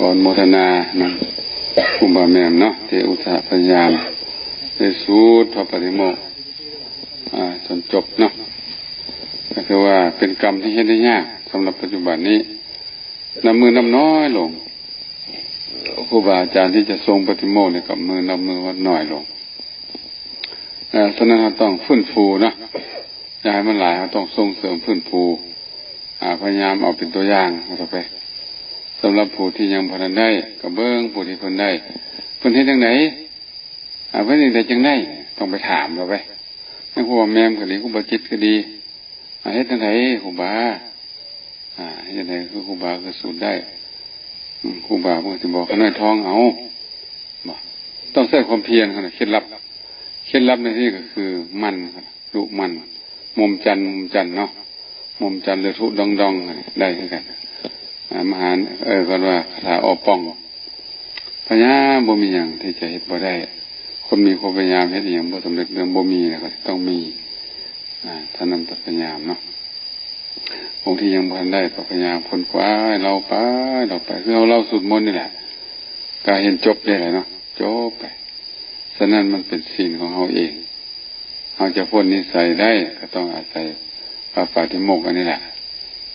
ອນໂມທະນານຳຄູບາແມ່ມເນາະ ທີ່ອຸດສາຫະພະຍາຍາມໄດ້ສູດພະປະຕິໂມກ ອາ ຈົນຈົບເນາະ. ກໍຄືວ່າເປັນກຳທີ່ເຮັດໄດ້ຍາກສຳລັບປັດຈຸບັນນີ້ ນັບມື້ນັບນ້ອຍລົງ. ຄູບາອາຈານທີ່ຈະຊົງປະຕິໂມກນີ້ກໍມື້ນັບມື້ນ້ອຍລົງ. ເອີ ສະນັ້ນເຮົາຕ້ອງຟື້ນຟູເນາະ ຢ່າໃຫ້ມັນຫຼາຍ, ເຮົາຕ້ອງສົ່ງເສີມຟື້ນຟູ ອາ ພະຍາຍາມເອົາເປັນຕົວຢ່າງເຂົ້າໄປ ສຳລັບຜູ້ທີ່ຍັງບໍ່ທັນໄດ້ ກໍເບິ່ງຜູ້ທີ່ເພິ່ນໄດ້ ເພິ່ນເຮັດຈັ່ງໃດ ອາ ເພິ່ນເຮັດໄດ້ຈັ່ງໃດ ຕ້ອງໄປຖາມເຂົາໄປ. ແມ່ນຄູບາແມ່ມກໍດີ ຄູບາຈິດກໍດີ ອາ ເຮັດຈັ່ງໃດຄູບາ ອາ ເຮັດຈັ່ງໃດຄືຄູບາຄືສູດໄດ້? ອືມ ຄູບາເພິ່ນຊິບອກ ຂະນ້ອຍທ່ອງເອົາ ບໍ່ ຕ້ອງໃຊ້ຄວາມພຽນຫັ້ນນະ ເຄັດລັບ ເຄັດລັບໃນທີ່ນີ້ກໍຄືໝັ່ນ ດຸໝັ່ນ ໝົມຈັນ ໝົມຈັນເນາະ ໝົມຈັນ ຫຼື ທຸດອງໆ ໄດ້ຄືກັນ. ອາ ມະຫາ ເອີ້ນວ່າຄາຖາອໍປ່ອງ ພະຍາຍາມບໍ່ມີຫຍັງທີ່ຈະເຮັດບໍ່ໄດ້. ຄົນມີຄວາມພະຍາຍາມເຮັດອີ່ຫຍັງບໍ່ສຳເລັດເລື່ອງ ບໍ່ມີນະ ກໍຕ້ອງມີ ອາ ເທົ່ານັ້ນ ພະຍາຍາມເນາະ. ຜູ້ທີ່ຍັງບໍ່ທັນໄດ້ກໍພະຍາຍາມຂົນຂວາຍເລົ່າໄປ ເລົ່າໄປ ຄືເຮົາເລົ່າສູດມົນນີ້ແຫຼະ ກະເຫັນຈົບໄດ້ແຫຼະເນາະ ຈົບໄປ. ສະນັ້ນມັນເປັນສິນຂອງເຮົາເອງ ເຮົາຈະພົ້ນນິໄສໄດ້ ກໍຕ້ອງອາໄສພະປາຕິໂມກອັນນີ້ແຫຼະ.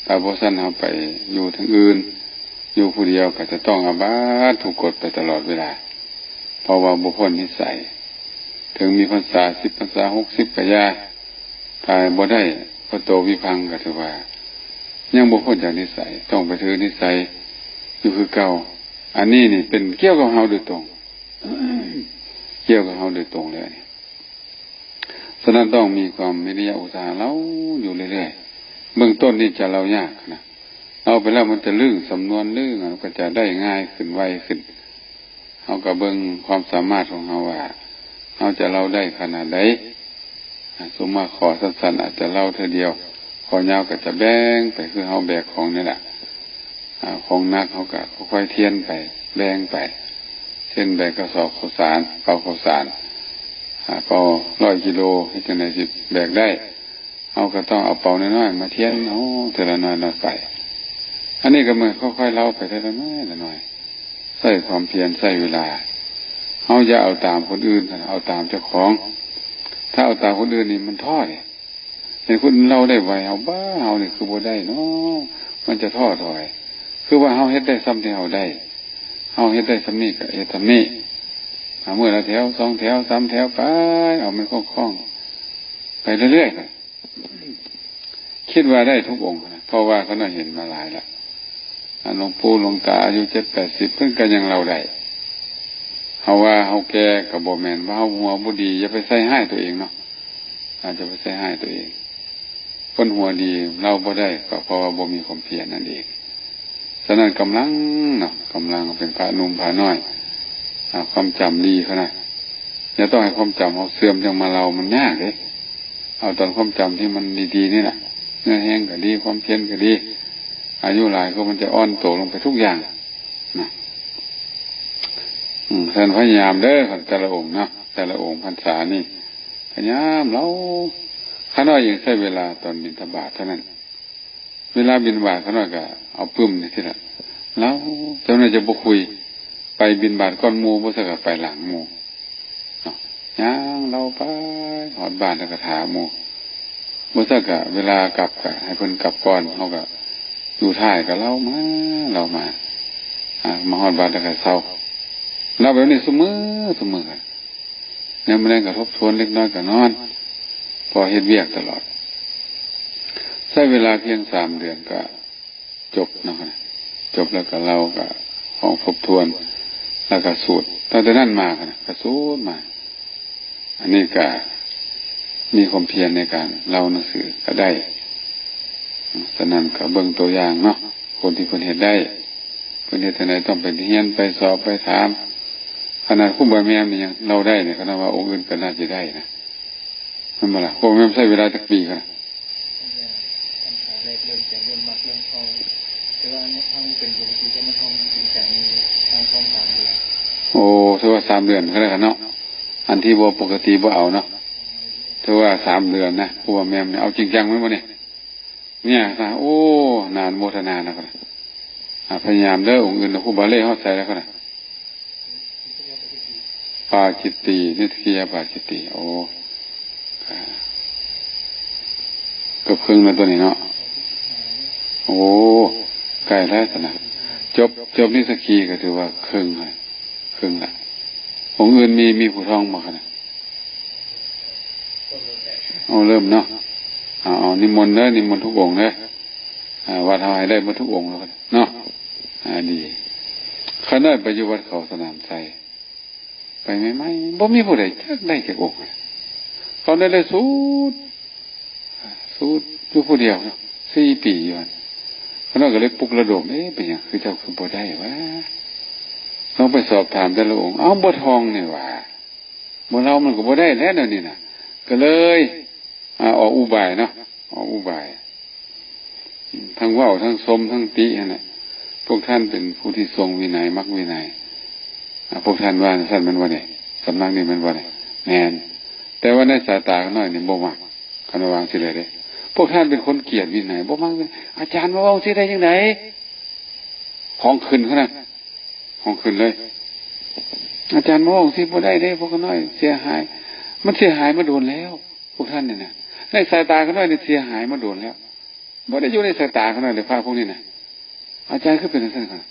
ຖ້າບໍ່ຊັ້ນເຮົາໄປຢູ່ທາງອື່ນ ຢູ່ຜູ້ດຽວກໍຈະຕ້ອງອາບັດທຸກກົດໄປຕະຫຼອດເວລາ ເພາະວ່າບໍ່ພົ້ນນິໄສ. ເຖິງມີພັນສາສິບພັນສາຫົກສິບກະຢ່າ ຖ້າບໍ່ໄດ້ພະໂຕວິພັງກໍຖືວ່າຍັງບໍ່ພົ້ນຈາກນິໄສ ຕ້ອງໄປຖືນິໄສຢູ່ຄືເກົ່າ. ອັນນີ້ນີ້ເປັນກ່ຽວກັບເຮົາໂດຍຕົງ ກ່ຽວກັບເຮົາໂດຍຕົງເລີຍ. ສະນັ້ນຕ້ອງມີຄວາມວິລິຍະອຸດສາຫະເລົ່າຢູ່ເລື້ອຍໆ. ເບື້ອງຕົ້ນນີ້ຈະເລົ່າຍາກນະ ເລົ່າໄປແລ້ວມັນຈະລຶ້ງ ສຳນວນລຶ້ງ ມັນກໍຈະໄດ້ງ່າຍຂຶ້ນ ໄວຂຶ້ນ. ເຮົາກໍເບິ່ງຄວາມສາມາດຂອງເຮົາວ່າ ເຮົາຈະເລົ່າໄດ້ຂະໜາດໃດ. ສົມມາຂໍ້ສັ້ນໆ ອາດຈະເລົ່າເທື່ອດຽວ, ຂໍ້ຍາວກໍຈະແບ່ງໄປ ຄືເຮົາແບກຂອງນີ້ລະ. ອາ ຂອງໜັກເຮົາກໍຄ່ອຍໆທຽນໄປ ແບ່ງໄປ ເຊັ່ນແບກກະສອບເຂົ້າສານ ເປົາເຂົ້າສານ ອາ ເປົາຮ້ອຍກິໂລ ເຮັດຈັ່ງໃດຊິແບກໄດ້? ເຮົາກໍຕ້ອງເອົາເປົານ້ອຍໆມາທຽນເອົາເທື່ອລະໜ້ອຍໆໄປ. ອັນນີ້ກໍແມ່ນຄ່ອຍໆເລົ່າໄປເທື່ອລະໜ້ອຍລະໜ້ອຍ ໃຊ້ຄວາມພຽນ ໃຊ້ເວລາ. ເຮົາຢ່າເອົາຕາມຄົນອື່ນ ເອົາຕາມເຈົ້າຂອງ. ຖ້າເອົາຕາມຄົນອື່ນນີ້ມັນທໍ້ເດ້. ເຫັນຄົນເລົ່າໄດ້ໄວ ເຮົາບ້າ ເຮົານີ້ຄືບໍ່ໄດ້ເນາະ ມັນຈະທໍ້ຖອຍ. ຄືວ່າເຮົາເຮັດໄດ້ສ່ຳທີ່ເຮົາໄດ້ ເຮົາເຮັດໄດ້ສ່ຳນີ້ກໍເຮັດສ່ຳນີ້ ອາ ມື້ລະແຖວ ສອງແຖວ ສາມແຖວໄປ ເອົາມັນຄ່ອງໆໄປເລື້ອຍໆ. ຄິດວ່າໄດ້ທຸກອົງນະ ເພາະວ່າຂ້ານ້ອຍເຫັນມາຫຼາຍລະ ອາ ຫຼວງປູ່ຫຼວງຕາອາຍຸເຈັດແປດສິບ ເພິ່ນກໍຍັງເລົ່າໄດ້. ເຮົາວ່າເຮົາແກ່ກໍບໍ່ແມ່ນ ວ່າເຮົາຫົວບໍ່ດີ ຢ່າໄປໃສ່ຮ້າຍຕົວເອງເນາະ ອາດຈະໄປໃສ່ຮ້າຍຕົວເອງ. ຄົນຫົວດີເລົ່າບໍ່ໄດ້ ກໍເພາະວ່າບໍ່ມີຄວາມພຽນນັ້ນເອງ. ສະນັ້ນກຳລັງເນາະ ກຳລັງເປັນພະໜຸ່ມພະນ້ອຍ ອາ ຄວາມຈຳດີຂະໜາດ ຢ່າຕ້ອງໃຫ້ຄວາມຈຳເຮົາເສື່ອມ ຈັ່ງມາເລົ່າ ມັນຍາກເດ້. ເອົາຕອນຄວາມຈຳທີ່ມັນດີໆນີ້ລະ ເນື້ອແຮງກໍດີ ຄວາມພຽນກໍດີ. ອາຍຸຫຼາຍຄືມັນຈະອ່ອນໂຕລົງໄປທຸກຢ່າງນະ. ອືມ ສະນັ້ນພະຍາຍາມເດີ ແຕ່ລະອົງເນາະ ແຕ່ລະອົງພັນສານີ້ ພະຍາຍາມເລົ່າ. ຂ້ານ້ອຍຍັງໃຊ້ເວລາຕອນບິນທະບາດເທົ່ານັ້ນ. ເວລາບິນທະບາດ ຂ້ານ້ອຍກໍເອົາປຶ້ມນີ້ຊີ້ລະ ເລົ່າ ເຈົ້າໜ້ອຍຈະບໍ່ຄຸຍ ໄປບິນທະບາດກ່ອນໝູ່ ບໍ່ຊັ້ນກໍໄປຫຼັງໝູ່ເນາະ. ຍ່າງເລົ່າໄປ ຮອດບ້ານແລ້ວກໍຖ້າໝູ່ ບໍ່ຊັ້ນກໍເວລາກັບກໍໃຫ້ເພິ່ນກັບກ່ອນ ເຮົາກໍຢູ່ທ້າຍ ກໍເລົ່າມາ ເລົ່າມາ ອາ ມາຮອດວັດແລ້ວກໍເຊົາ. ເລົ່າແບບນີ້ຊຸມື້ ຊຸມື້ ຍາມມື້ແລງກໍທົບທວນ ເລັກນ້ອຍກໍນອນ ເພາະເຮັດວຽກຕະຫຼອດ. ໃຊ້ເວລາພຽງສາມເດືອນກໍຈົບເນາະ ຈົບແລ້ວກໍເລົ່າ ກໍຮ້ອງທົບທວນ ແລ້ວກໍສູດ. ຕັ້ງແຕ່ນັ້ນມານະ ກໍສູດມາ. ອັນນີ້ກໍມີຄວາມພຽນໃນການເລົ່າໜັງສືກໍໄດ້. ສະນັ້ນກໍເບິ່ງຕົວຢ່າງເນາະ ຄົນທີ່ເພິ່ນເຮັດໄດ້ ເພິ່ນເຮັດຈັ່ງໃດ ຕ້ອງໄປຮຽນ ໄປສອບ ໄປຖາມ. ຂະໜາດຄູບາແມ່ມນີ້ຍັງເລົ່າໄດ້ນີ້ ຂະໜາດວ່າອົງອື່ນກໍໜ້າຈະໄດ້ນະ ແມ່ນບໍ່ລະ? ຄູບາແມ່ມໃຊ້ເວລາຈັກປີຂະນະ? ໂອ້ ຖືວ່າສາມເດືອນກໍໄດ້ເນາະ ອັນທີ່ບໍ່ປົກກະຕິບໍ່ເອົາເນາະ. ຖືວ່າສາມເດືອນນະ ຄູບາແມ່ມນີ້ເອົາຈິງຈັງແມ່ນບໍ່ນີ້? ເນຍ ໂອ້ ໜ້າອະນຸໂມທະນານະ. ອາ ພະຍາຍາມເດີ ອົງອື່ນ ຄູບາເລຮອດໃສແລ້ວ ເຂົານະ? ປາຈິດຕີ ນິດສະກີຍະປາຈິດຕີ ໂອ້ ເກືອບເຄິ່ງແລ້ວຕົວນີ້ເນາະ. ໂອ້ ໃກ້ແລ້ວຊັ້ນນະ. ຈົບ ຈົບນິດສະກີກໍຖືວ່າເຄິ່ງແລ້ວ ເຄິ່ງລະ. ອົງອື່ນມີ ມີຜູ້ທ່ອງບໍ່ ເຂົານະ? ເອົາ ເລີ່ມເນາະ. ເອົາ ເອົາ ນິມົນເດີ ນິມົນທຸກອົງເດີ. ອາ ວັດເຮົາໃຫ້ໄດ້ໝົດທຸກອົງແລ້ວເນາະ. ອາ ດີ. ຂ້ານ້ອຍໄປຢູ່ວັດເຂົາສະໜາມໄຊ ໄປໃໝ່ໆ ບໍ່ມີຜູ້ໃດຈັກໄດ້ຈັກອົງ. ຂ້ານ້ອຍໄດ້ສູດ ສູດຢູ່ຜູ້ດຽວເນາະ ສີ່ປີຢູ່ຫັ້ນ. ຂ້ານ້ອຍກໍເລີຍປຸກລະດົມ ເອະ ເປັນຫຍັງຄືເຈົ້າຄືບໍ່ໄດ້ວະ? ລອງໄປສອບຖາມແຕ່ລະອົງ ເອົ້າ ບໍ່ທ່ອງນີ້ຫວ່າ. ບໍ່ເລົ່າມັນກໍບໍ່ໄດ້ແຫຼະແນວນີ້ນະ. ກໍເລີຍ ອາ ອອກອຸບາຍເນາະ ອອກອຸບາຍ ທັງເວົ້າທັງຊົມທັງຕິຫັ້ນແຫຼະ. ພວກທ່ານເປັນຜູ້ທີ່ຊົງວິໄນ ມັກວິໄນ ອາ ພວກທ່ານວ່າຊັ້ນແມ່ນບໍ່ນີ້? ສຳນັກນີ້ແມ່ນບໍ່ນີ້? ແມ່ນ. ແຕ່ວ່າໃນສາຍຕາຂ້ານ້ອຍນີ້ບໍ່ມັກ ຄັນວ່າວ່າງຊີ້ເລີຍເດ້. ພວກທ່ານເປັນຄົນກຽດວິໄນ ບໍ່ມັກວິໄນ ອາຈານມາເວົ້າຊີ້ໄດ້ຈັ່ງໃດ? ຂອງຂຶ້ນເຂົານະ ຂອງຂຶ້ນເລີຍ. ອາຈານມາເວົ້າຊີ້ບໍ່ໄດ້ເດ້ ພວກຂ້ານ້ອຍເສຍຫາຍ. ມັນເສຍຫາຍມາດົນແລ້ວ ພວກທ່ານນີ້ນະ. ໃນສາຍຕາຂ້ານ້ອຍນີ້ເສຍຫາຍມາດົນແລ້ວ. ບໍ່ໄດ້ຢູ່ໃນສາຍຕາຂ້ານ້ອຍເດ້ ພະພວກນີ້ນະ. ອາຈານຄືເປັນຈັ່ງຊັ້ນ?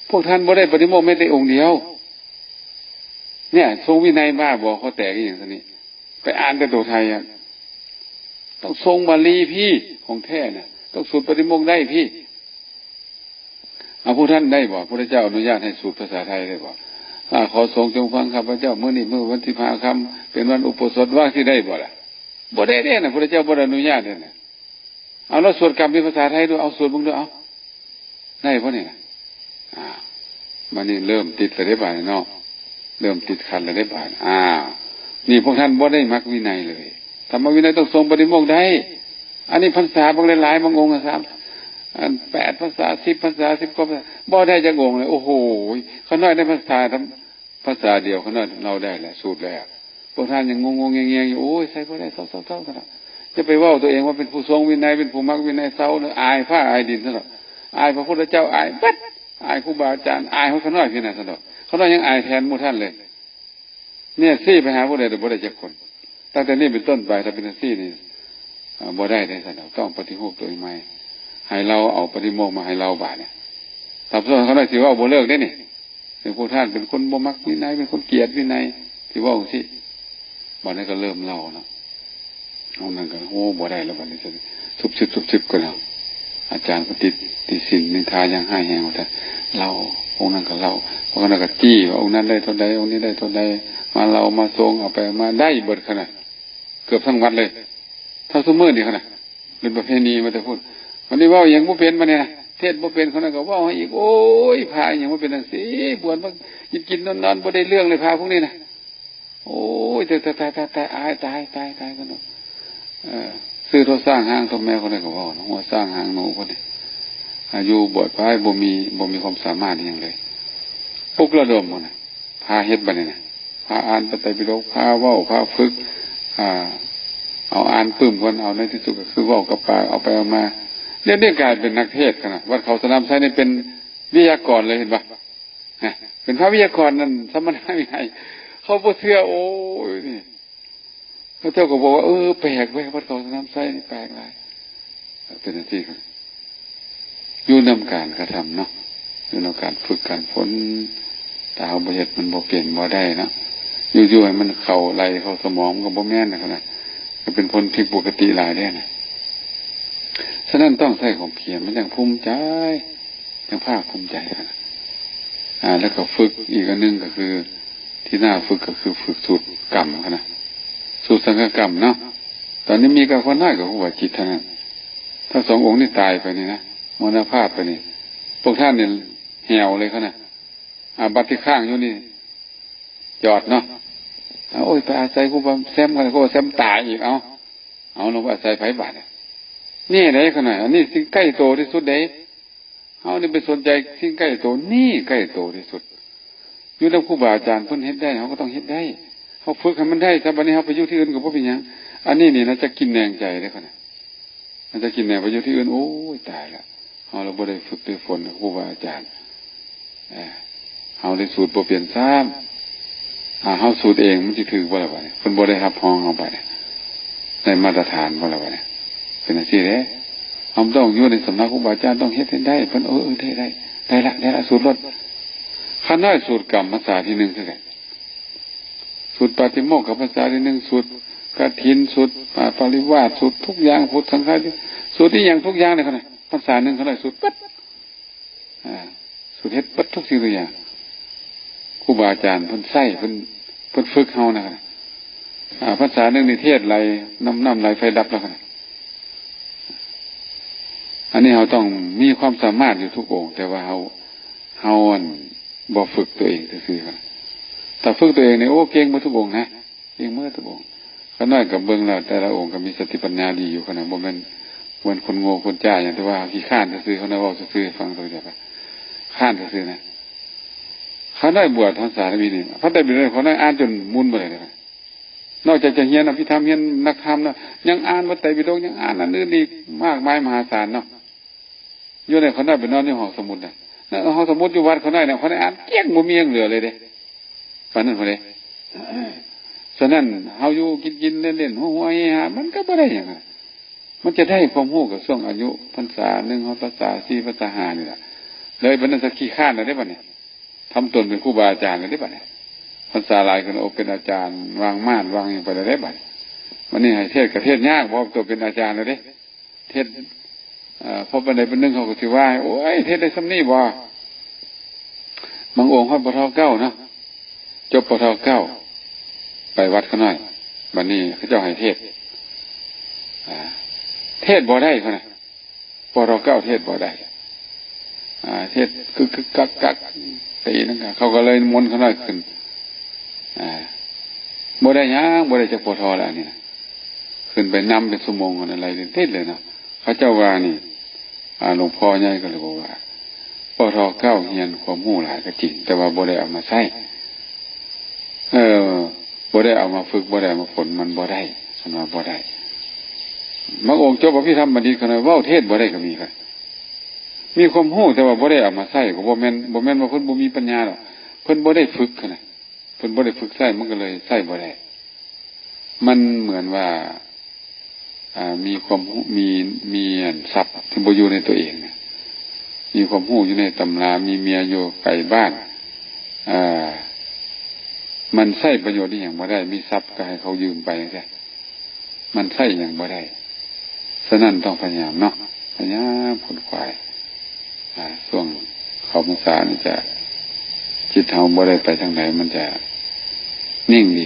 ພວກທ່ານບໍ່ໄດ້ປະຕິໂມກແມ້ແຕ່ອົງດຽວ. ເນຍ ຊົງວິໄນບ້າບໍ ຄໍແຕກອີ່ຫຍັງຊັ້ນນີ້. ໄປອ່ານແຕ່ໂຕໄທອະ ຕ້ອງຊົງບາລີພີ້ ຂອງແທ້ນະ ຕ້ອງສູດປະຕິໂມກໄດ້ພີ້. ເອົາ ພວກທ່ານໄດ້ບໍ່? ພະພຸດທະເຈົ້າອະນຸຍາດໃຫ້ສູດພາສາໄທໄດ້ບໍ່? ອາ ຂໍສົງຈົ່ງຟັງຂ້າພະເຈົ້າ ມື້ນີ້ມື້ວັນສິບຫ້າຄ່ຳ ເປັນວັນອຸໂບສົດ ວ່າຊິໄດ້ບໍ່ລະ? ບໍ່ໄດ້ເດ້ນະ ພະພຸດທະເຈົ້າບໍ່ໄດ້ອະນຸຍາດເດ້ນະ. ເອົາ ລອງສວດກຳເປັນພາສາໄທດູ ເອົາ ສວດເບິ່ງດູ ເອົາ ໄດ້ບໍ່ນີ້ນະ? ອາ ບາດນີ້ເລີ່ມຕິດແລ້ວເດ້ບາດນີ້ເນາະ ເລີ່ມຕິດຂັດແລ້ວເດ້ບາດ. ອ້າວ ນີ້ພວກທ່ານບໍ່ໄດ້ມັກວິໄນເລີຍ. ທຳມະວິໄນຕ້ອງຊົງປະຕິໂມກໄດ້. ອັນນີ້ພັນສາບັກຫຼາຍໆ ບາງອົງສາມ ອັນ ແປດພັນສາ ສິບພັນສາ ສິບກວ່າພັນສາ ບໍ່ໄດ້ຈັກອົງເລີຍ. ໂອ້ໂຫ ຂ້ານ້ອຍໄດ້ພັນສາ ພາສາດຽວຂ້ານ້ອຍເລົ່າໄດ້ແລ້ວ ສູດແລ້ວ. ພວກທ່ານຍັງງົງໆແງງໆຢູ່ ໂອ້ຍ ໃສ່ບໍ່ໄດ້ ເຊົາໆໆ ຊັ້ນເນາະ. ຢ່າໄປເວົ້າຕົວເອງວ່າເປັນຜູ້ຊົງວິໄນ ເປັນຜູ້ມັກວິໄນ ເຊົາເນາະ. ອາຍຟ້າອາຍດິນຊັ້ນເນາະ. ອາຍພະພຸດທະເຈົ້າ ອາຍເບິດ ອາຍຄູບາອາຈານ ອາຍຮອດຂ້ານ້ອຍພີ້ນະຊັ້ນເນາະ. ຂ້ານ້ອຍຍັງອາຍແທນໝູ່ທ່ານເລີຍ. ເນຍ ຊີ້ໄປຫາຜູ້ໃດກໍບໍ່ໄດ້ຈັກຄົນ. ຕັ້ງແຕ່ນີ້ເປັນຕົ້ນໄປ ຖ້າເປັນຈັ່ງຊີ້ນີ້ ອາ ບໍ່ໄດ້ເດ້ຊັ້ນດອກ. ຕ້ອງປະຕິຮູບຕົວເອງໃໝ່ ໃຫ້ລາວເອົາປະຕິໂມກມາໃຫ້ລາວບາດນີ້. ຖ້າເພິ່ນເຂົານ້ອຍຊິເວົ້າບໍ່ເລີກເດ້ນີ້. ເຊິ່ງພວກທ່ານເປັນຄົນບໍ່ມັກວິໄນ ເປັນຄົນກຽດວິໄນ ຊິເວົ້າຈັ່ງຊີ້. ບາດນີ້ກໍເລີ່ມເລົ່າເນາະ. ອົງນັ້ນກໍ ໂອ້ ບໍ່ໄດ້ແລ້ວ ບາດນີ້ ຊຸບຊິບ ຊຸບຊິບກັນແລ້ວ. ອາຈານກໍຕິດ ຕິດສິນນິນທາຢ່າງຮ້າຍແຮງວ່າຊັ້ນ. ເລົ່າ ອົງນັ້ນກໍເລົ່າ ອົງນັ້ນກໍຈີ້ວ່າອົງນັ້ນໄດ້ເທົ່າໃດ ອົງນີ້ໄດ້ເທົ່າໃດ ມາເລົ່າມາຊົງ ເອົາໄປເອົາມາໄດ້ເບິດຂະໜາດ ເກືອບທັງວັດເລີຍ. ເທົ່າຊຸມື້ນີ້ຂະໜາດ ເປັນປະເພນີມາແຕ່ພຸ້ນ. ບາດນີ້ເວົ້າອີ່ຫຍັງບໍ່ເປັນ ບາດນີ້ນະ ເທດບໍ່ເປັນ ຂະໜາດກໍເວົ້າໃຫ້ອີກ. ໂອ້ຍ ພະອີ່ຫຍັງມາເປັນຈັ່ງຊີ້ ບວດມາກິນໆນອນໆ ບໍ່ໄດ້ເລື່ອງເລີຍ ພະພວກນີ້ນະ. ໂອ້ຍ ຕາຍ ຕາຍ ຕາຍ ຕາຍ ອາຍ ຕາຍ ຕາຍ ຕາຍ ຊັ້ນເນາະ. ເອີ ຊື່ໂຕຊ້າງຫາງໂຕແມວ ຄົນໃດກໍເວົ້າເນາະ ຫົວຊ້າງຫາງໜູ ຄົນນີ້. ອາ ຢູ່ບວດໄປ ບໍ່ມີ ບໍ່ມີຄວາມສາມາດອີ່ຫຍັງເລີຍ. ປຸກລະດົມພຸ້ນນະ ພາເຮັດບາດນີ້ນະ ພາອ່ານພະໄຕປິດົກ ພາເວົ້າ ພາຝຶກ ອາ ເອົາອ່ານປຶ້ມກ່ອນ ເອົາໃນທີ່ສຸດກໍຄືເວົ້າກັບປາກ ເອົາໄປເອົາມາ ດຽວນີ້ກາຍເປັນນັກເທດຂະໜາດ. ວັດເຂົາສະໜາມໄຊນີ້ເປັນວິທະຍາກອນເລີຍ ເຫັນບໍ່? ນະ ເປັນພະວິທະຍາກອນນັ້ນ ສຳມະນາວິໄນ ເຂົາບໍ່ເຊື່ອ. ໂອ້ຍ ນີ້ ເຂົາເຈົ້າກໍບອກວ່າ ເອີ ແປກເວີຍ ວັດເຂົາສະໜາມໄຊນີ້ແປກຫຼາຍ. ເປັນຈັ່ງຊີ້ ຢູ່ນຳການກະທຳເນາະ ຢູ່ນຳການຝຶກການຝົນ. ຖ້າເຮົາບໍ່ເຮັດ ມັນບໍ່ເປັນບໍ່ໄດ້ເນາະ. ຢູ່ໆໃຫ້ມັນເຂົ້າໄຫຼເຂົ້າສະໝອງ ມັນກໍບໍ່ແມ່ນນະ ກໍເປັນຜົນຜິດປົກກະຕິຫຼາຍເດ້ນະ. ສະນັ້ນຕ້ອງໃຊ້ຄວາມພຽນ ມັນຈັ່ງພູມໃຈ ຈັ່ງພາກພູມໃຈນະ. ອາ ແລ້ວກໍຝຶກອີກອັນໜຶ່ງກໍຄື ທີ່ໜ້າຝຶກກໍຄືຝຶກສູດກຳນະ ສູດສັງຄະກຳເນາະ. ຕອນນີ້ມີກັບຄົນນ້ອຍກັບຄູບາຈິດເທົ່ານັ້ນ. ທັງສອງອົງນີ້ຕາຍໄປນີ້ນະ ມໍລະນະພາບໄປນີ້ ພວກທ່ານນີ້ແຫ້ວເລີຍຂະນະ. ອາ ບັດທີ່ຄ້າງຢູ່ນີ້ຈອດເນາະ. ໂອ້ຍ ໄປອາໄສຄູບາແຊມກັນ ຄູບາແຊມຕາຍອີກ. ເອົາ ເອົາ ລົງໄປອາໄສໃຜບາດນີ້? ນີ້ເດ້ຂະໜາດ ອັນນີ້ສິ່ງໃກ້ໂຕທີ່ສຸດເດ້. ເຮົານີ້ໄປສົນໃຈສິ່ງໃກ້ໂຕ ນີ້ໃກ້ໂຕທີ່ສຸດ. ຢູ່ນຳຄູບາອາຈານເພິ່ນເຮັດໄດ້ ເຮົາກໍຕ້ອງເຮັດໄດ້. ເຮົາຝຶກໃຫ້ມັນໄດ້ຊະ ບັດນີ້ເຮົາໄປຢູ່ທີ່ອື່ນກໍບໍ່ເປັນຫຍັງ. ອັນນີ້ນີ້ນະ ຈະກິນແໜງໃຈເດ້ຂະນະ ມັນຈະກິນແໜງໄປຢູ່ທີ່ອື່ນ. ໂອ້ຍ ຕາຍລະ. ເຮົາລະບໍ່ໄດ້ຝຶກໄດ້ຝົນກັບຄູບາອາຈານ ເອີ ເຮົາໄດ້ສູດບໍ່ເປັນຊ້ຳ. ຖ້າເຮົາສູດເອງມັນຊິຖືກບໍ່ລະບາດນີ້? ເພິ່ນບໍ່ໄດ້ຮັບຮອງເຮົາບາດນີ້ ໄດ້ມາດຕະຖານບໍ່ລະບາດນີ້? ເປັນຈັ່ງຊີ້ເດ້. ເຮົາຕ້ອງຢູ່ໃນສຳນັກຄູບາອາຈານ ຕ້ອງເຮັດໃຫ້ໄດ້. ເພິ່ນ ເອີ ເອີ ໄດ້ ໄດ້ ໄດ້ລະ ໄດ້ລະ ສູດໂລດ. ຂ້ານ້ອຍສູດກຳພັນສາທີໜຶ່ງຄືກັນ. ສູດປາຕິໂມກກະພັນສາທີໜຶ່ງ, ສູດກະຖິນ, ສູດປາ ປາລິວາດ, ສູດທຸກຢ່າງ, ສູດສັງຄະ, ສູດອີ່ຫຍັງທຸກຢ່າງເລີຍ ຂ້ານ້ອຍ. ພັນສາໜຶ່ງຂ້ານ້ອຍສູດເບິດ. ອາ ສູດເຮັດເບິດທຸກສິ່ງທຸກຢ່າງ. ຄູບາອາຈານເພິ່ນໃຊ້ ເພິ່ນ ເພິ່ນຝຶກເຮົານະ. ອາ ພັນສາໜຶ່ງນີ້ເທດໄຫຼ ນ້ຳ ນ້ຳໄຫຼໄຟດັບແລ້ວນະ. ອັນນີ້ເຮົາຕ້ອງມີຄວາມສາມາດຢູ່ທຸກອົງ, ແຕ່ວ່າເຮົາ ເຮົາ ອັນ ບໍ່ຝຶກຕົວເອງຊື່ໆ. ຖ້າຝຶກຕົວເອງນີ້ ໂອ້ ເກັ່ງເບິດທຸກອົງນະ. ເກັ່ງເບິດທຸກອົງ. ຂ້ານ້ອຍກໍເບິ່ງແລ້ວ ແຕ່ລະອົງກໍມີສະຕິປັນຍາດີຢູ່. ຂ້ານ້ອຍບໍ່ແມ່ນ ບໍ່ແມ່ນຄົນໂງ່ຄົນຈ້າຫຍັງ, ແຕ່ວ່າເຮົາຂີ້ຄ້ານຊື່ໆ. ຂ້ານ້ອຍເວົ້າຊື່ໆໃຫ້ຟັງຕົວດຽວ ຄ້ານຊື່ໆນະ. ຂ້ານ້ອຍບວດພັນສາທຳອິດນີ້ ພະໄຕປິໂດກຂ້ານ້ອຍອ່ານຈົນໝຸນເບິດເລີຍ. ນອກຈາກຈະຮຽນອະພິທຳ ຮຽນນັກທຳນະ ຍັງອ່ານພະໄຕປິໂດກ ຍັງອ່ານອັນອື່ນອີກມາກມາຍມະຫາສານເນາະ. ຢູ່ໃນ ຂ້ານ້ອຍໄປນອນຢູ່ຫ້ອງສະໝຸດນະ, ໃນຫ້ອງສະໝຸດຢູ່ວັດຂ້ານ້ອຍນະ ຂ້ານ້ອຍອ່ານກ້ຽງ ບໍ່ມີຫຍັງເຫຼືອເລີຍເດ້ ປານນັ້ນພຸ້ນເດ້. ສະນັ້ນ ເຮົາຢູ່ກິນໆ ຫຼິ້ນໆ ຫົວໆ ເຮຮາ ມັນກໍບໍ່ໄດ້ຫຍັງ. ມັນຈະໄດ້ຄວາມຮູ້ກໍຊ່ວງອາຍຸພັນສາໜຶ່ງ ພັນສາສີ່ ພັນສາຫ້ານີ້ລະ. ເລີຍປານນັ້ນ ສະຂີ້ຄ້ານແລ້ວເດ້ບາດນີ້, ທຳຕົນເປັນຄູບາອາຈານແລ້ວເດ້ບາດນີ້. ພັນສາຫຼາຍຂຶ້ນ ໂອ ເປັນອາຈານ ວາງມ່ານ ວາງຫຍັງໄປແລ້ວເດ້ບາດນີ້. ບາດນີ້ໃຫ້ເທດກໍເທດຍາກ ເພາະຕົວເປັນອາຈານແລ້ວເດ້. ເທດ ເອີ ພໍປານໃດປານໜຶ່ງ ເຂົາກໍຊິວ່າ ໂອ້ຍ ເທດໄດ້ສ່ຳນີ້ບໍ່? ບາງອົງຮອດ ປທ ເກົ້າເນາະ, ຈົບ ປທ ເກົ້າ ໄປວັດຂ້ານ້ອຍ. ບາດນີ້ເຂົາເຈົ້າໃຫ້ເທດ ອາ ເທດບໍ່ໄດ້ ເຂົານະ ປທ ເກົ້າເທດບໍ່ໄດ້. ອາ ເທດກຶກໆ ກັກໆ ຕີນັ້ນກະ ເຂົາກໍເລີຍນິມົນຂ້ານ້ອຍຂຶ້ນ. ອາ ບໍ່ໄດ້ຫຍັງ ບໍ່ໄດ້ຈັກ ປທ ແລ້ວອັນນີ້ນະ. ຂຶ້ນໄປນຳເປັນຊົ່ວໂມງຫັ້ນນະ ໄລ່ຕິດເລີຍເນາະ. ເຂົາເຈົ້າວ່ານີ້ ອາ ຫຼວງພໍ່ໃຫຍ່ກໍເລີຍບອກວ່າ ປທ ເກົ້າຮຽນຄວາມຮູ້ຫຼາຍກໍຈິງ ແຕ່ວ່າບໍ່ໄດ້ເອົາມາໃຊ້ ເອີ ບໍ່ໄດ້ເອົາມາຝຶກ ບໍ່ໄດ້ເອົາມາຝົນ ມັນບໍ່ໄດ້ ເພິ່ນວ່າບໍ່ໄດ້. ບາງອົງຈົບອະພິທຳບັນດິດ ຂະໜາດເວົ້າເທດບໍ່ໄດ້ກໍມີ. ມີຄວາມຮູ້ແຕ່ວ່າບໍ່ໄດ້ເອົາມາໃຊ້ ກໍບໍ່ແມ່ນ ບໍ່ແມ່ນວ່າເພິ່ນບໍ່ມີປັນຍາດອກ, ເພິ່ນບໍ່ໄດ້ຝຶກຫັ້ນນະ. ເພິ່ນບໍ່ໄດ້ຝຶກໃຊ້ ມັນກໍເລີຍໃຊ້ບໍ່ໄດ້. ມັນເໝືອນວ່າ ອາ ມີຄວາມຮູ້ ມີ ມີອັນຊັບທີ່ບໍ່ຢູ່ໃນຕົວເອງນະ, ມີຄວາມຮູ້ຢູ່ໃນຕຳລາ ມີເມຍຢູ່ໃກ້ບ້ານ ອາ ມັນໃຊ້ປະໂຫຍດອີ່ຫຍັງບໍ່ໄດ້, ມີຊັບກໍໃຫ້ເຂົາຢືມໄປຈັ່ງຊີ້. ມັນໃຊ້ຫຍັງບໍ່ໄດ້. ສະນັ້ນຕ້ອງພະຍາຍາມເນາະ, ພະຍາຍາມຂົນຂວາຍ. ອາ ຊ່ວງເຂົ້າພັນສານີ້ຈະ ຈິດເຮົາບໍ່ໄດ້ໄປທາງໃດ, ມັນຈະນິ່ງດີ.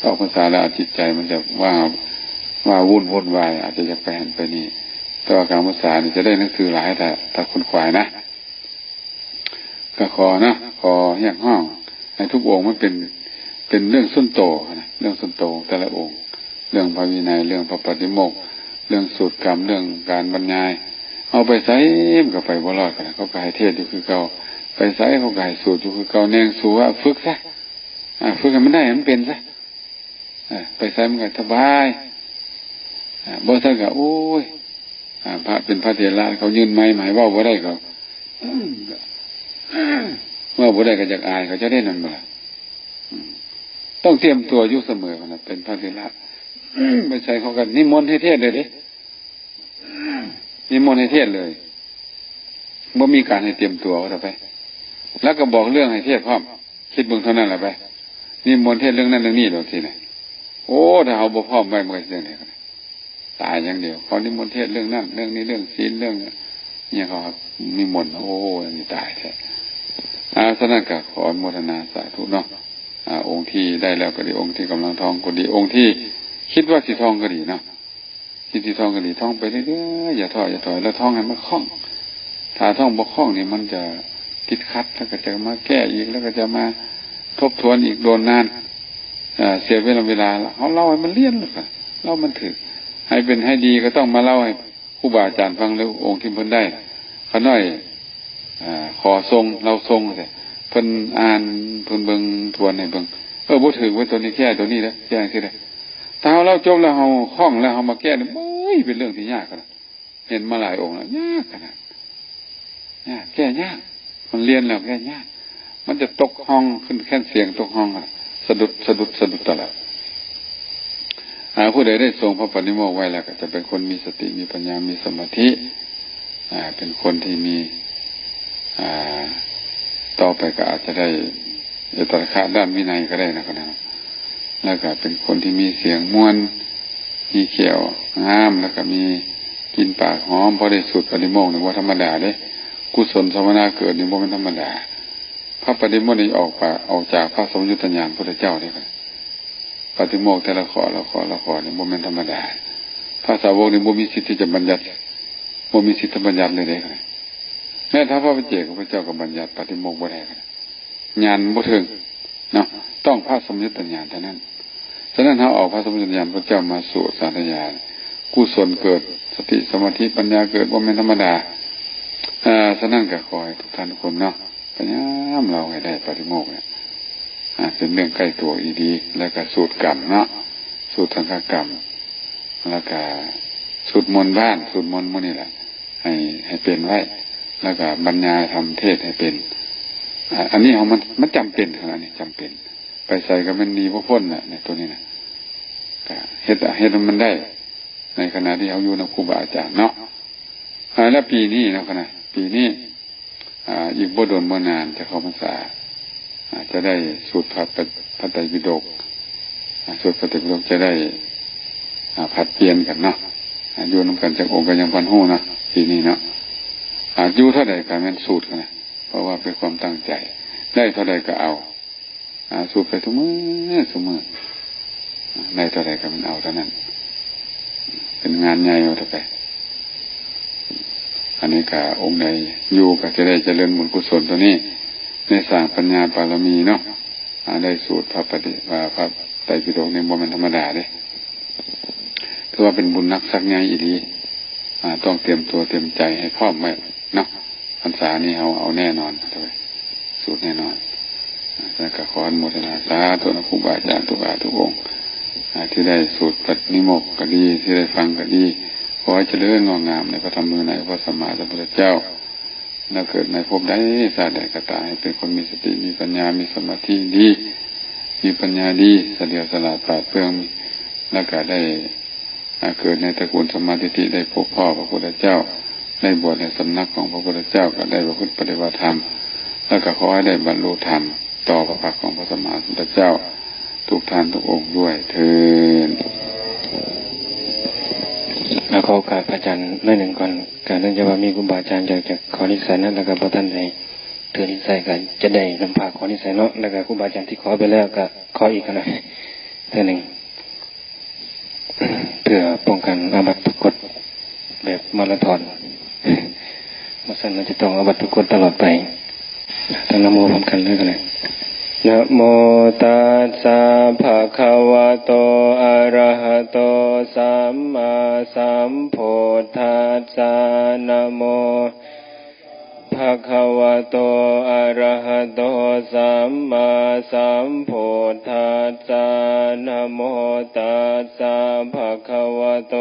ອອກພັນສາແລ້ວຈິດໃຈມັນຈະວ້າ ວ້າວຸ່ນວຸ່ນວາຍ, ອາດຈະຢາກໄປຫັ້ນໄປນີ້. ແຕ່ວ່າກາງພັນສານີ້ຈະໄດ້ໜັງສືຫຼາຍ ຖ້າ ຖ້າຂົນຂວາຍນະ. ກໍຂໍເນາະ ຂໍຮຽກຮ້ອງໃຫ້ທຸກອົງ ມັນເປັນ ເປັນເລື່ອງສ່ວນໂຕນະ, ເລື່ອງສ່ວນໂຕຂອງແຕ່ລະອົງ, ເລື່ອງພະວິໄນ, ເລື່ອງພະປາຕິໂມກ, ເລື່ອງສູດກຳ, ເລື່ອງການບັນຍາຍ. ເຮົາໄປໃສມັນກໍໄປບໍ່ລອດ, ເຂົາກໍໃຫ້ເທດຢູ່ຄືເກົ່າ, ໄປໃສເຂົາກໍໃຫ້ສູດຢູ່ຄືເກົ່າ. ແນງສູວ່າຝຶກຊະ, ອາ ຝຶກໃຫ້ມັນໄດ້ ໃຫ້ມັນເປັນຊະ. ເອີ ໄປໃສມັນກໍສະບາຍ. ອາ ບໍ່ຊັ້ນກໍ ໂອ້ຍ ອາ ພະເປັນພະເຖລະ ເຂົາຍື່ນໄມມາໃຫ້ເວົ້າບໍ່ໄດ້ກໍ ເວົ້າບໍ່ໄດ້ກໍຢາກອາຍເຂົາເຈົ້າເດ້ ແມ່ນບໍ່ລະ? ອືມ ຕ້ອງຕຽມຕົວຢູ່ສະເໝີ ເປັນພະເຖລະ ໄປໃສເຂົາກໍນິມົນໃຫ້ເທດເລີຍເດ້. ນິມົນໃຫ້ເທດເລີຍ, ບໍ່ມີການໃຫ້ຕຽມຕົວວ່າໄປ. ແລ້ວກໍບອກເລື່ອງໃຫ້ເທດພ້ອມ, ຄິດເບິ່ງເທົ່ານັ້ນລະໄປ. ນິມົນເທດເລື່ອງນັ້ນເລື່ອງນີ້ໂລດທີນີ້. ໂອ້ ຖ້າເຮົາບໍ່ພ້ອມໄວ້ ມັນກໍຊິຈັ່ງໃດ? ຕາຍຢ່າງດຽວ. ເຂົານິມົນເທດເລື່ອງນັ້ນເລື່ອງນີ້, ເລື່ອງສິນ ເລື່ອງຫຍັງ, ເຂົານິມົນ, ໂອ້ ອັນນີ້ຕາຍແທ້. ອາ ສະນັ້ນກໍຂໍອະນຸໂມທະນາສາທຸເນາະ. ອາ ອົງທີ່ໄດ້ແລ້ວກໍດີ, ອົງທີ່ກຳລັງທ່ອງກໍດີ, ອົງທີ່ຄິດວ່າຊິທ່ອງກໍດີເນາະ. ຈິດທີ່ທ່ອງກໍດີ, ທ່ອງໄປເລື້ອຍໆ, ຢ່າທໍ້ຢ່າຖອຍ, ແລ້ວທ່ອງໃຫ້ມັນຄ່ອງ. ຖ້າທ່ອງບໍ່ຄ່ອງນີ້ ມັນຈະຕິດຂັດ, ແລ້ວກໍຈະມາແກ້ອີກ, ແລ້ວກໍຈະມາທົບທວນອີກ ໂດນນານ, ເສຍເວລາ, ເວລາ. ເຮົາເລົ່າໃຫ້ມັນລຽນ, ແລ້ວກໍເລົ່າມັນຖືກ. ໃຫ້ເປັນໃຫ້ດີ ກໍຕ້ອງມາເລົ່າໃຫ້ຄູບາອາຈານຟັງ, ຫຼື ອົງທີ່ເພິ່ນໄດ້. ຂ້ານ້ອຍ ອາ ຂໍສົ່ງ ເລົ່າສົ່ງ ເພິ່ນອ່ານ ເພິ່ນເບິ່ງທວນໃຫ້ເບິ່ງ, ເອີ ບໍ່ຖືກເວີຍ ໂຕນີ້ແກ້ໂຕນີ້ເດີ້, ແກ້ຈັ່ງຊີ້ເດີ້. ຖ້າເຮົາເລົ່າຈົບແລ້ວ ເຮົາຄ່ອງແລ້ວ ເຮົາມາແກ້ນີ້ ໂອ້ຍ ເປັນເລື່ອງທີ່ຍາກຂະໜາດ. ເຫັນມາຫຼາຍອົງແລ້ວ ຍາກຂະໜາດ. ຍາກ ແກ້ຍາກ. ມັນລຽນແລ້ວແກ້ຍາກ. ມັນຈະຕົກຮ່ອງ ຂຶ້ນແຄນສຽງຕົກຮ່ອງ ສະດຸດ ສະດຸດ ສະດຸດຕະຫຼອດ. ອາ ຜູ້ໃດໄດ້ຊົງພະປະຕິໂມກໄວ້ແລ້ວ ກໍຈະເປັນຄົນມີສະຕິ ມີປັນຍາ ມີສະມາທິ ອາ ເປັນຄົນທີ່ມີ ອາ ຕໍ່ໄປກໍອາດຈະໄດ້ເອດຕະລະຄະດ້ານວິໄນກໍໄດ້ນະ ແລ້ວກໍເປັນຄົນທີ່ມີສຽງມ່ວນ ມີແຂ້ວງາມ ແລ້ວກໍມີກິ່ນປາກຫອມ. ພໍໄດ້ສູດປະຕິໂມກນີ້ບໍ່ທຳມະດາເດ້. ກຸສົນສຳມະນາເກີດນີ້ບໍ່ແມ່ນທຳມະດາ. ພະປະຕິໂມກນີ້ອອກປາກ ອອກຈາກພະສຳປະຍຸດຕະຍານພຸດທະເຈົ້າເດ້. ປະຕິໂມກແຕ່ລະຂໍ້ ລະຂໍ້ ລະຂໍ້ນີ້ບໍ່ແມ່ນທຳມະດາ. ພະສາວົກນີ້ບໍ່ມີສິດທີ່ຈະບັນຍັດ ບໍ່ມີສິດທຳບັນຍັດເລີຍເດ້. ແມ້ແຕ່ພະປັດເຈກຂອງພະເຈົ້າກໍບັນຍັດປະຕິໂມກບໍ່ໄດ້. ຍານບໍ່ເຖິງເນາະ ຕ້ອງພະສຳປະຍຸດຕະຍານເທົ່ານັ້ນ. ສະນັ້ນ ເຮົາເອົາພະສຳປະຍຸດຕະຍານພະເຈົ້າມາສູດສາທະຍາຍ ກຸສົນເກີດ ສະຕິສະມາທິປັນຍາເກີດ ບໍ່ແມ່ນທຳມະດາ. ອາ ສະນັ້ນກໍຂໍໃຫ້ທຸກທ່ານທຸກຄົນເນາະ ພະຍາຍາມເລົ່າໃຫ້ໄດ້ປາຕິໂມກເນຍ ອາ ເປັນເລື່ອງໃກ້ຕົວອີ່ດີ. ແລ້ວກໍສູດກຳເນາະ ສູດສັງຄະກຳ ແລ້ວກໍສູດມົນບ້ານ ສູດມົນໝູ່ນີ້ແຫຼະ ໃຫ້ ໃຫ້ເປັນໄວ້ ແລ້ວກໍບັນຍາຍທຳເທດໃຫ້ເປັນ. ອາ ອັນນີ້ເຮົາ ມັນ ມັນຈຳເປັນເທົ່ານັ້ນ ນີ້ຈຳເປັນ. ໄປໃສກໍແມ່ນໜີບໍ່ພົ້ນແຫຼະ ໃນໂຕນີ້ນະ. ກໍເຮັດ ເຮັດໃຫ້ມັນໄດ້ ໃນຂະນະທີ່ເຮົາຢູ່ນຳຄູບາອາຈານເນາະ. ອາ ແລ້ວປີນີ້ເນາະ ຂະນະປີນີ້ ອາ ອີກບໍ່ດົນບໍ່ນານຈະເຂົ້າພັນສາ ອາ ຈະໄດ້ສູດພະ ພະໄຕປິດົກ ອາ ສູດພະໄຕປິດົກຈະໄດ້ ອາ ຜັດປ່ຽນກັນເນາະ. ອາ ຢູ່ນຳກັນຈັກອົງກໍຍັງບໍ່ທັນຮູ້ເນາະ ປີນີ້ເນາະ. ອາ ຢູ່ເທົ່າໃດກໍແມ່ນສູດນະ ເພາະວ່າເປັນຄວາມຕັ້ງໃຈ ໄດ້ເທົ່າໃດກໍເອົາ. ອາ ສູດໄປທຸກມື້ ທຸກມື້ ໄດ້ເທົ່າໃດກໍແມ່ນເອົາເທົ່ານັ້ນ ເປັນງານໃຫຍ່ວ່າເຖາະໄປ. ອັນນີ້ກໍອົງໃດຢູ່ກໍຈະໄດ້ຈະເລີນບຸນກຸສົນຕົວນີ້ ໄດ້ສ້າງປັນຍາບາລະມີເນາະ. ອາ ໄດ້ສູດພະປະຕິ ອາ ພະໄຕປິດົກນີ້ບໍ່ແມ່ນທຳມະດາເດ້ ຖືວ່າເປັນບຸນໜັກສັກໃຫຍ່ອີ່ຫຼີ. ອາ ຕ້ອງຕຽມຕົວຕຽມໃຈໃຫ້ພ້ອມໄວ້ເນາະ. ພັນສານີ້ເຮົາເອົາແນ່ນອນ ສູດແນ່ນອນ. ແລ້ວກໍຂໍອະນຸໂມທະນາສາທຸນະ ຄູບາອາຈານທຸກອາ ທຸກອົງ ອາ ທີ່ໄດ້ສູດປະຕິໂມກກໍດີ ທີ່ໄດ້ຟັງກໍດີ ຂໍໃຫ້ຈະເລີນງອກງາມໃນພະທຳວິໄນຂອງພະສຳມາສຳພຸດທະເຈົ້າ ແລ້ວເກີດໃນພົບໃດຊາດໃດກໍຕາມ ໃຫ້ເປັນຄົນມີສະຕິ ມີປັນຍາ ມີສະມາທິດີ ມີປັນຍາດີ ສະຫຼຽວສະຫຼາດປາດເປືອງ ແລ້ວກໍໄດ້ ອາ ເກີດໃນຕະກູນສຳມາທິດຖິ ໄດ້ພົບພໍ້ພະພຸດທະເຈົ້າ ໄດ້ບວດໃນສຳນັກຂອງພະພຸດທະເຈົ້າ ກໍໄດ້ປະພຶດປະຕິບັດທຳ ແລ້ວກໍຂໍໃຫ້ໄດ້ບັນລຸທຳຕໍ່ພະພັກຂອງພະສຳມາສຳພຸດທະເຈົ້າ ທຸກທ່ານທຸກອົງດ້ວຍເທີ້ນ. ແລ້ວຂໍໂອກາດພະອາຈານໜ້ອຍໜຶ່ງກ່ອນ ກໍເນື່ອງຈາກວ່າມີຄູບາອາຈານຢາກຈະຂໍນິໄສນະ ແລ້ວກໍບໍ່ທັນໄດ້ຖືນິໄສ ກໍຈະໄດ້ນຳພາຂໍນິໄສເນາະ. ແລ້ວກໍຄູບາອາຈານທີ່ຂໍໄປແລ້ວກໍຂໍອີກໜ້ອຍເທື່ອໜຶ່ງ ເພື່ອປ້ອງກັນອາບັດທຸກກົດແບບມາລາທອນ ບໍ່ຊັ້ນມັນຈະຕ້ອງອາບັດທຸກກົດຕະຫຼອດໄປ. ຕ້ອງນະໂມພ້ອມກັນເລີຍກໍໄດ້. ນະໂມຕັດສະ ພະຄະວະໂຕ ອະຣະຫະໂຕ ສຳມາສຳພຸດທັດສະ. ນະໂມ ພະຄະວະໂຕ ອະຣະຫະໂຕ ສຳມາສຳພຸດທັດສະ. ນະໂມຕັດສະ ພະຄະວະໂຕ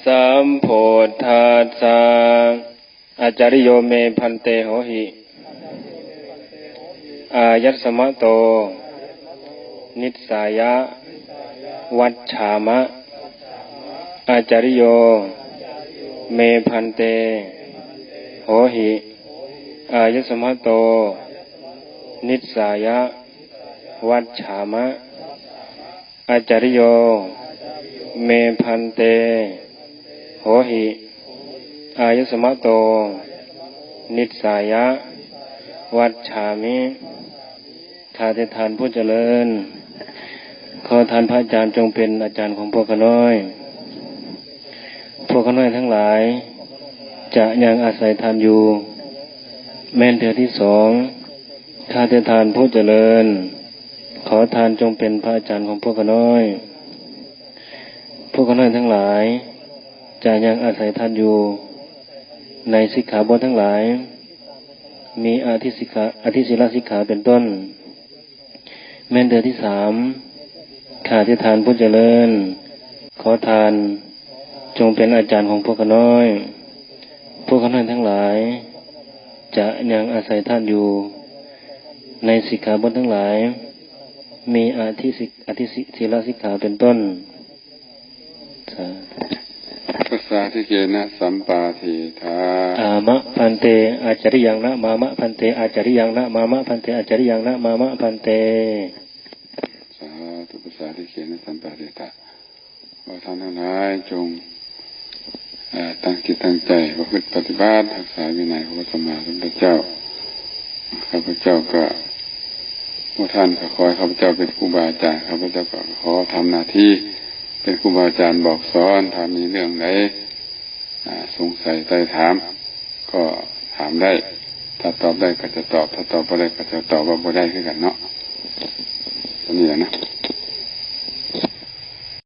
ສຳພຸດທັດສະ. ອາຈາລິໂຍ ເມ ພັນເຕ ໂຫຫິ ອາຍັດສະມະໂຕ ນິດສາຍະ ວັດສາມະ. ອາຈາລິໂຍ ເມ ພັນເຕ ໂຫຫິ ອາຍັດສະມະໂຕ ນິດສາຍະ ວັດສາມະ. ອາຈາລິໂຍ ເມ ພັນເຕ ໂຫຫິ ອາຍັດສະມະໂຕ ນິດສາຍະ ວັດສາມິ. ຂ້າແຕ່ທ່ານຜູ້ຈະເລີນ, ຂໍທ່ານພະອາຈານຈົ່ງເປັນອາຈານຂອງພວກຂ້ານ້ອຍ. ພວກຂ້ານ້ອຍທັງຫຼາຍຈະຍັງອາໄສທ່ານຢູ່. ແມ່ນເທື່ອທີສອງ, ຂ້າແຕ່ທ່ານຜູ້ຈະເລີນ, ຂໍທ່ານຈົ່ງເປັນພະອາຈານຂອງພວກຂ້ານ້ອຍ. ພວກຂ້ານ້ອຍທັງຫຼາຍຈະຍັງອາໄສທ່ານຢູ່. ໃນສິກຂາບົດທັງຫຼາຍ ມີອະທິສິກຂາ ອະທິສິລະສິກຂາເປັນຕົ້ນ. ແມ່ນເທື່ອທີສາມ, ຂ້າແຕ່ທ່ານຜູ້ຈະເລີນ, ຂໍທ່ານຈົ່ງເປັນອາຈານຂອງພວກຂ້ານ້ອຍ. ພວກຂ້ານ້ອຍທັງຫຼາຍ ຈະຍັງອາໄສທ່ານຢູ່ໃນສິກຂາບົດທັງຫຼາຍ ມີອະທິສິກ ອະທິສິ ສິລະສິກຂາເປັນຕົ້ນ. ສາທຸ. Pasādikena sampādetha. Āma bhante ācariyaṃ namāma bhante ācariyaṃ namāma bhante ācariyaṃ namāma bhante. ສາທຸ. Pasādikena sampādetha. ຂໍທ່ານທັງຫຼາຍຈົ່ງ ເອີ ຕັ້ງຈິດຕັ້ງໃຈປະພຶດປະຕິບັດ ຮັກສາວິໄນຂອງພະສຳມາສຳພຸດທະເຈົ້າ. ຂ້າພະເຈົ້າກໍ ພວກທ່ານກໍຂໍໃຫ້ຂ້າພະເຈົ້າເປັນຄູບາອາຈານ, ຂ້າພະເຈົ້າກໍຂໍທຳໜ້າທີ່ເປັນຄູບາອາຈານບອກສອນ. ຖ້າມີເລື່ອງໃດ ອ່າ ສົງໄສໄຕ່ຖາມ ກໍຖາມໄດ້. ຖ້າຕອບໄດ້ກໍຈະຕອບ, ຖ້າຕອບບໍ່ໄດ້ກໍຈະຕອບວ່າບໍ່ໄດ້ຄືກັນເນາະ. ຕົວນີ້ແຫຼະນະ.